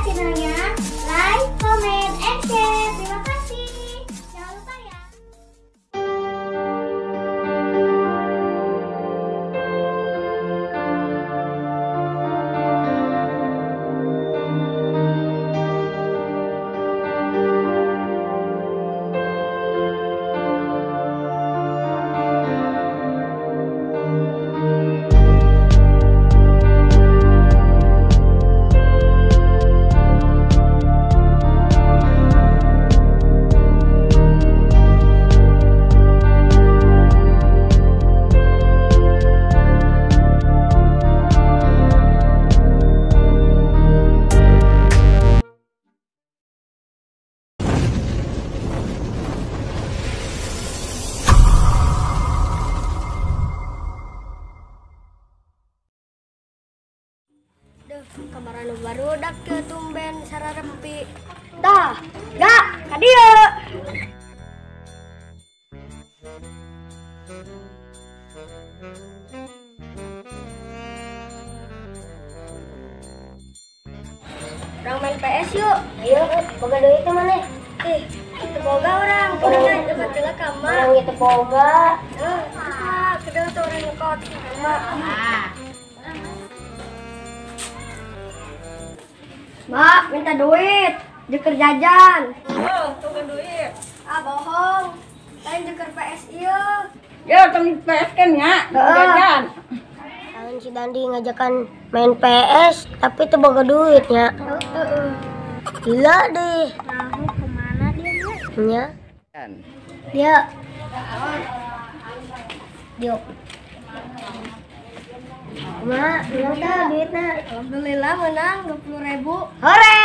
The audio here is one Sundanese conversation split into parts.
channelnya, like, comment, and share. Terima kasih. Jangan lupa ya. Kamar anu barudak ke tumben sararempi. Tah, gak, ka dieu. Urang main PS yuk. Ayo, boga duit teh maneh. Ih, teu boga urang. Urang dapat heula ka emak. Urang ge teu boga. Heuh, mah kedeu teh urang nyekot ka emak. Mak, minta duit, jeker jajan. Oh, tunggu duit. Ah, bohong. Lain jeker PS ieu. Ya, tong PS kan ya, jajan. Tahun si Dandi ngajakan main PS, tapi teu boga duit nya. Heeh. Gila deh. Tahu kemana dia nya? Nya. Dia. Dia. Mak, menang tah duitna. Alhamdulillah menang 20.000. Hore!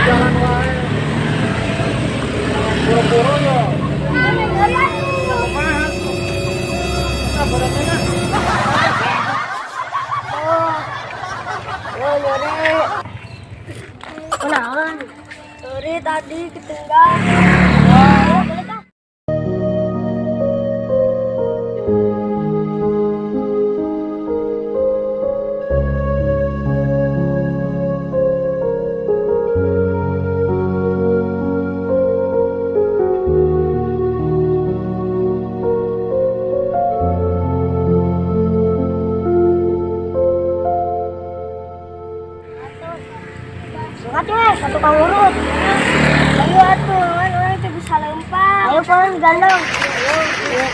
Jalan wae. Boro-boro yo. Oh, nyore. Kunaon? Sorry tadi ketinggalan. Satu tukang urut. Ayo atuh, orang itu bisa lempar. Ayo pohon gandong. Ayo.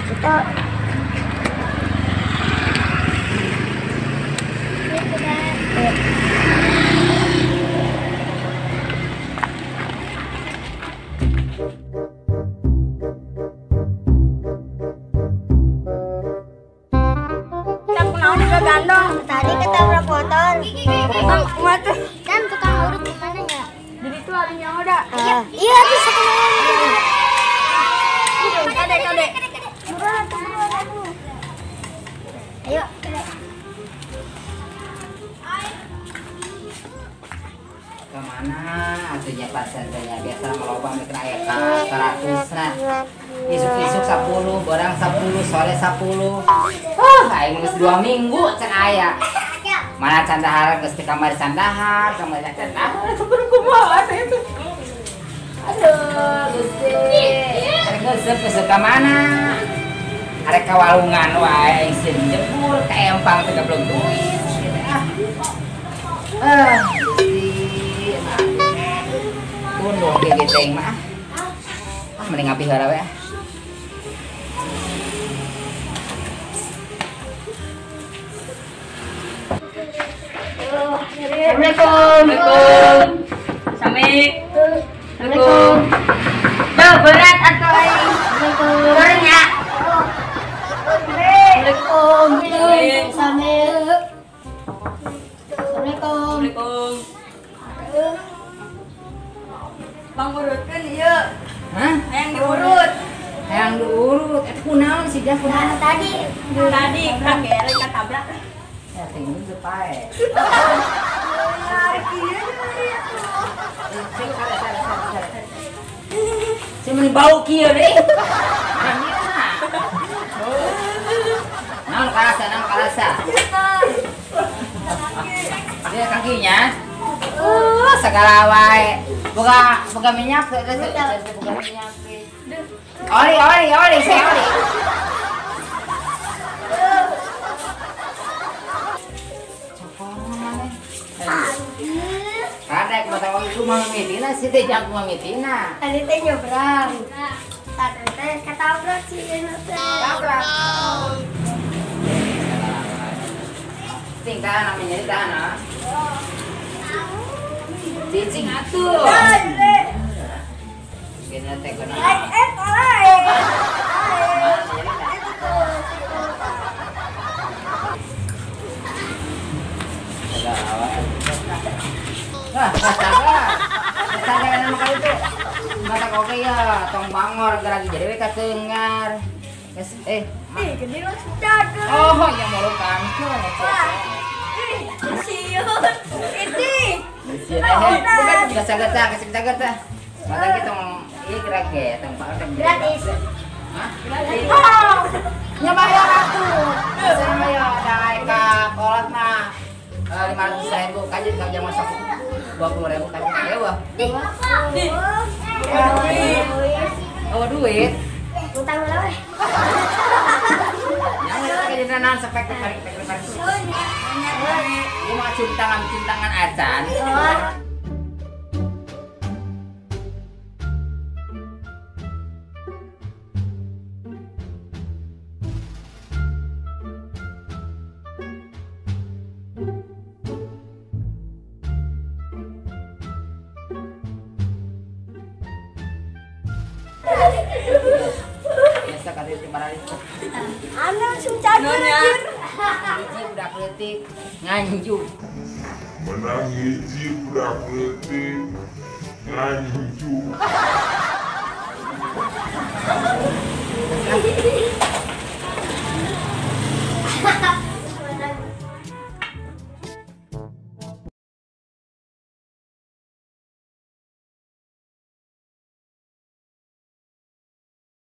Kita. Kunaon juga gandong. Tadi ketabrak motor. Bang, kumaha tuh? Dan tukang urut di mana ya? Jadi itu alinya udah. Iya, tuh sebenarnya. Kade, kade. Buruan, buruan aku. Ayo. Kemana atunya pasarnya biasa meloba mikir aya ka 100-na. Isuk-isuk 10, barang 10, sore 10. Aing geus 2 minggu can aya. Mana can dahar geus di kamar can dahar, kamar can dahar. Kudu kumaha teh itu. Aduh, Gusti. Arek geus ka mana? Arek ka walungan wae aing sieun jebul, ka empang teh goblok duit gitu ah. Ah, Gusti. Tunduh ge teh mah. Ah, mending ngapi heula we ah. Assalamualaikum. Assalamualaikum. Sami. Assalamualaikum. Duh, berat atau aing? Goreng ya. Assalamualaikum. Sami. Assalamualaikum. Assalamualaikum. Bang urutkeun ieu. Hah? Hayang diurut. Hayang diurut. Eta kunaon sih Jah kunaon? Tadi. Tadi kaget katabrak. Ya tinggal teu pae. Si meni bau kieu deui. Naon karasa, naon karasa. Dia kakinya. Segala wae. Boga boga minyak, boga minyak. Oli, oli, oli, saya oli. Kadek mata wong itu mamitina sih teh jang mamitina. Tadi teh nyebrang. Tadi teh ketabrak sih teh. Tabrak. Ting tahan namanya tahan ah. Cicing atuh. Gini teh guna. Eh, tolai. Wah, astaga. Astaga nama kali itu. Mata oke ya, tong bangor gerak jadi we katengar. Eh, ih, gede langsung cager. Oh, ya mulut kangkung. Ih, siun. Ini. Siun. Bukan bisa gata, kasih cager tah. Mata kita mau ieu gerak ge, tong bangor gratis. Hah? Gratis. Nya bayar atuh. Saya bayar da ka kolot mah. 500.000 kaji kaji masak 20.000 kaji dewa. Oh duit. Utang lah. Yang itu kaji nanan sepek tarik tarik tarik. Ini mah cintangan cintangan acan. Biasa kali itu itu. Anda langsung cagur anjir. Hiji budak leutik nganjuk. Menang hiji budak leutik nganjuk.